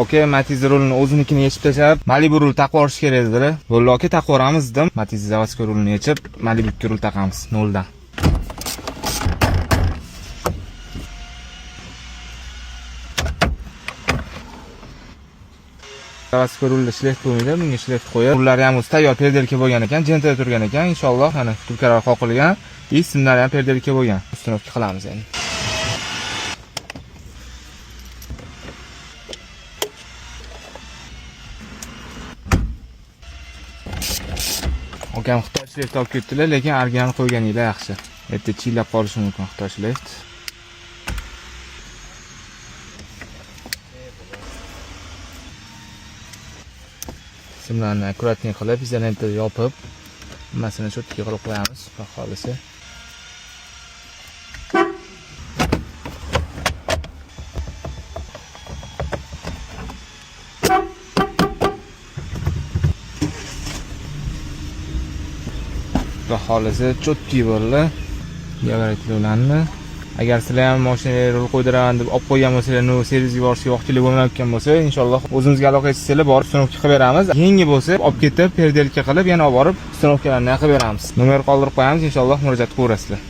Aka, Matiz rulini o'zinikini yechib tashlab, Malibu rul taqib yuborish kerak edilar. Bo'ldi aka, taqib yuboramiz dedim. Matiz заводской rulini yechib, Malibu rul taqamiz noldan. Заводской rulda шлейф bo'lmaydi, bunga шлейф qo'yib, rullari ham o'zi tayyor переделка bo'lgan ekan, jentada turgan ekan. Inshaalloh, mana втулка lar qoqilgan, и simlari ham переделка bo'lgan. Установка qilamiz endi. Akam Xitoy шлейф olib ketdilar, lekin original qo'yganinglar yaxshi. Erta chillab qolishi mumkin Xitoy шлейф. Simlarni аккуратный qilib, izolenta yopib, hammasini чётко qilib qo'yamiz, xudo xohlasa. Xudo xohlasa чётко bo'ldi. Gabarit ularni. Agar sizlar ham mashinaga rul qo'ydiraman deb olib qo'ygan bo'lsanglar, ну, servisga borishga vaqtinglar bo'lmayotgan bo'lsa, inshaalloh o'zimizga aloqa etsanglar, borib установка qilib beramiz. Yangi bo'lsa, olib ketib, переделка qilib, yana olib borib, установка larni qilib beramiz. Nomer qoldirib qo'yamiz, inshaalloh murojaat qilaverasizlar.